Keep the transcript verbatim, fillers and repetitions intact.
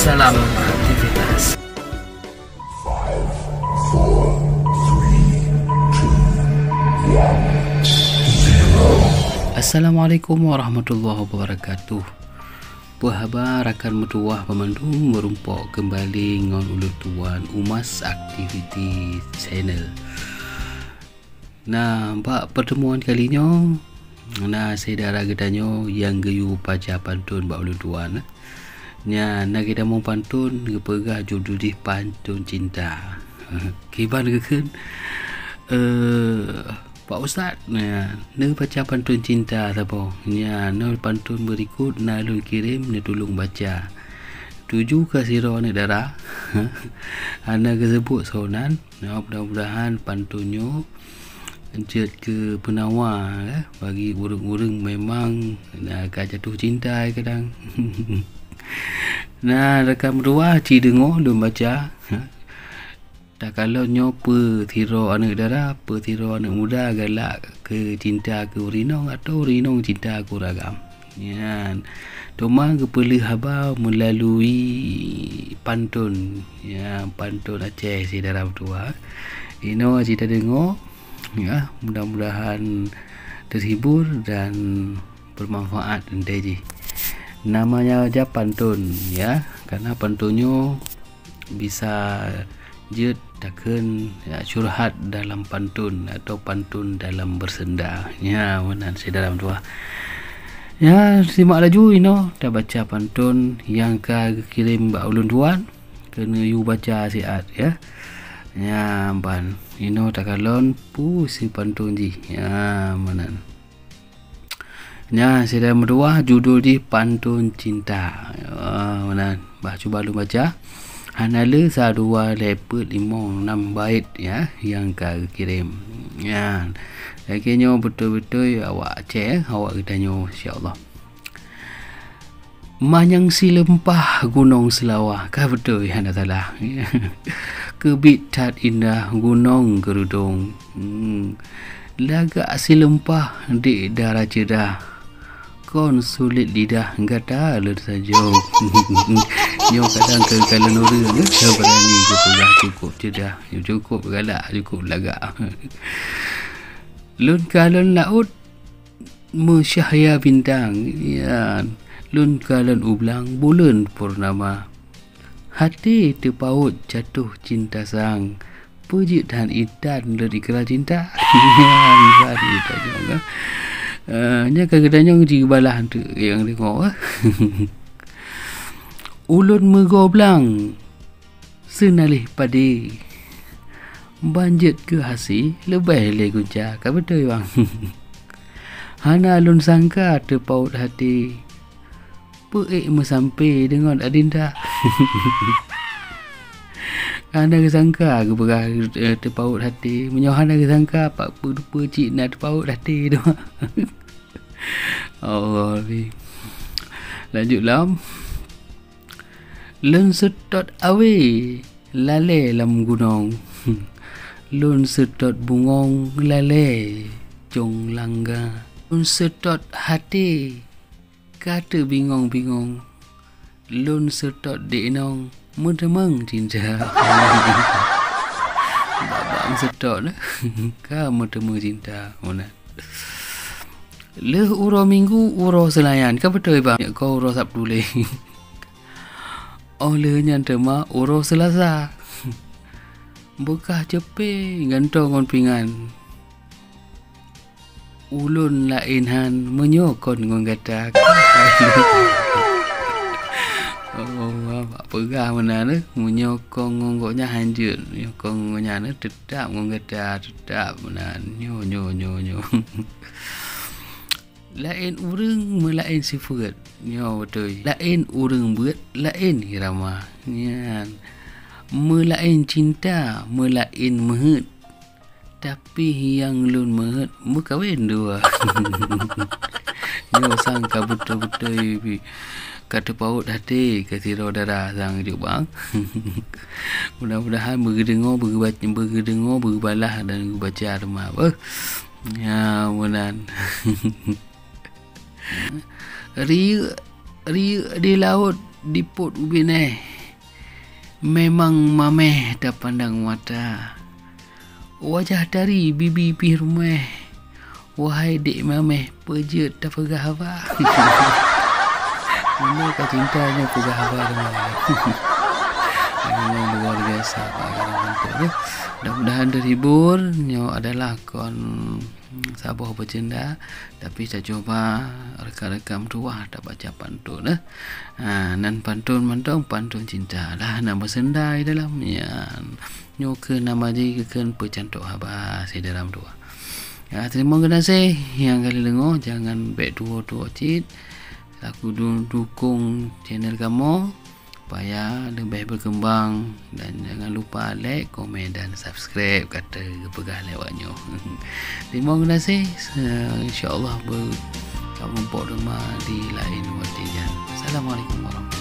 dalam aktivitas. Assalamualaikum warahmatullahi wabarakatuh. Peue haba rakan meutuwah banmandum, meurumpok keumbali ngon ulôn tuan Umas Activity Channel. Nah, bak pertemuan kali nyoe, na syedara geutanyoe nyang geuyue baca pantôn bak ulôn tuan. Nyan, na geutamong pantôn geupeugah judul jih Pantôn Cinta. Kiban geukheun, eh, Pak Ustaz, na, neubaca pantôn cinta saboh. Nyan, nyoe pantôn beurikot na lôn kirém neutulông baca. Tuju keu sidroe aneuk dara. Hana geuseubut soe nan. Nyoe, mudah-mudahan pantôn nyoe jeuet keu peunawa, eh, bagi ureuëng-ureuëng memang, na, ka jatuh cinta kadang. Na, rakan meutuwah, ci deungoe lôn baca. Takalon nyoe peue sidroe aneuk dara, peue sidroe aneuk muda galak keu cinta keu ureuëng inong, atawa ureuëng inong cinta keu ureuëng agam. Nyan, teuma geupeuleueh haba meulalui pantôn, ya, pantôn Aceh syedara meutuwah. Inoe cit tadeungoe, ya, mudah-mudahan terhibur dan bermanfaat lintée jih. Namanya aja pantôn, ya, karena pantôn nyoe bisa jeuet takheun, ya, curhat dalam pantôn atau pantôn dalam bersenda. Ya, meunan syedara meutuwah. Ya, simak laju inoe tabaca pantôn nyang ka geukirém bak ulôn tuan, keuneuk yue baca siat, ya. Ya, ban inoe takalon peue isi pantôn jih. Ya, meunan. Nyan, syedara meutuwah, judul jih Pantôn Cinta. Ah, meunan. Bah, cuba lôn baca. Hana le sa dua lhée peuet limong nam bait, ya, nyang ka geukirém. Nyan. Lagée nyoe beutôi-beutôi awak Aceh, awak geutanyoe, insya Allah. Manyang sileumpah Gunong Seulawah, ka beutôi hana salah. Keubiet that indah Gunong Geurudong. Hmm. Lagak sileumpah di dara ceudah, kon sulet lidah gata lôn sanjong. Nyoe kadang keu kalon ureuëng, eh, nyoe beurani geupeugah cukôp ceudah, cukôp galak, cukôp lagak. Lôn kalon laôt meucahya bintang, nyan lôn kalon u blang buleuen purnama. Até teupawöt jatoh cinta sang, peue jeuet that intan lôn ikrar cinta. Nyan ban geutanyoe, eh. Eh, nyan ka geutanyoe jibalah teuk nyang deungoe, eh. Ulôn meugoe blang, seunaléh padé. Ban jeuet keu hase leubeh lé gunca, ka beutôi bang. Hana lôn sangka teupawöt até, peuék meusampé deungon adinda. Hana geusangka geupeugah, eh, teupawöt até. Meunyoe hana geusangka, pat peue-peue cit na teupawöt até tu. Allah, Rabbi. Lanjut lom. Lôn seutôt awé lalé lam gunong. Lôn seutôt bungöng lalé cong langga. Lôn seutôt até ka teubingöng-bingöng. Lôn seutôt di inong meuteumeung cinta. Babah meuseutôt ka meuteumeung cinta. Meunan. Lheueh uroe Minggu, uroe Seulayan. Ka beutôi bang, nyoe ka uroe Sabtu lé. Óh lheueh nyan teuma uroe Seulasa. Beukah ceupé gantoe ngon pingan. Ulôn laén han meunyoe kon ngon gata. Oh, bak peugah meunan, eh. Meunyoe kon ngon gobnyan hanjeuet, meunyoe kon ngon gobnyan, eh, teutap ngon gata, teutap meunan. Nyoe, nyoe, nyoe, nyoe. Laén ureuëng meulaén sifeuet. Nyoe beutôi. Laén ureuëng beuet, laén irama. Nyan. Meulaén cinta, meulaén meuheuet. Tapi nyang lôn meuheuet meukawen dua. Nyoe sang ka beutôi-beutôi bi-, ka teupawöt até keu sidroe dara sang jok bang. Mudah-mudahan beugeudeungoe, beugeubac-, beugeudeungoe, beugeubalah dan geubaca teuma. Beuh. Ya, meunan. Riyeuk, riyeuk di laôt dipot u binéh. Memang mameh tapandang mata, wajah tari bibi pih ruméh. Wahai dek mameh, peujeuet tapeugah haba. Nyoe ka cinta nyoe peugah haba teuma. Memang luar biasa Pak Galang Pantun, eh. Mudah-mudahan terhibur. Nyoe adalah kon saboh beuceunda, tapi tacuba rekam-rekam tuah tabaca pantun, eh. Ha, nan pantun mantong pantun cinta lah, na meuseunda di dalam nyan. Nyoe keuh nama jih keuh peucantok haba sidaram tuah. Ya, terima kasih nyang ka lheueh deungoe, jangan bèk tuwo-tuwo cit. Laku du-, dukung channel kamoe supaya leubeh berkembang, dan jangan lupa like, komen, dan subscribe, kata geupeugah lé awak nyoe. Terima kasih. Insya Allah ber-, kamoe jumpa di lain waktu nyan. Assalamualaikum warahmatullahi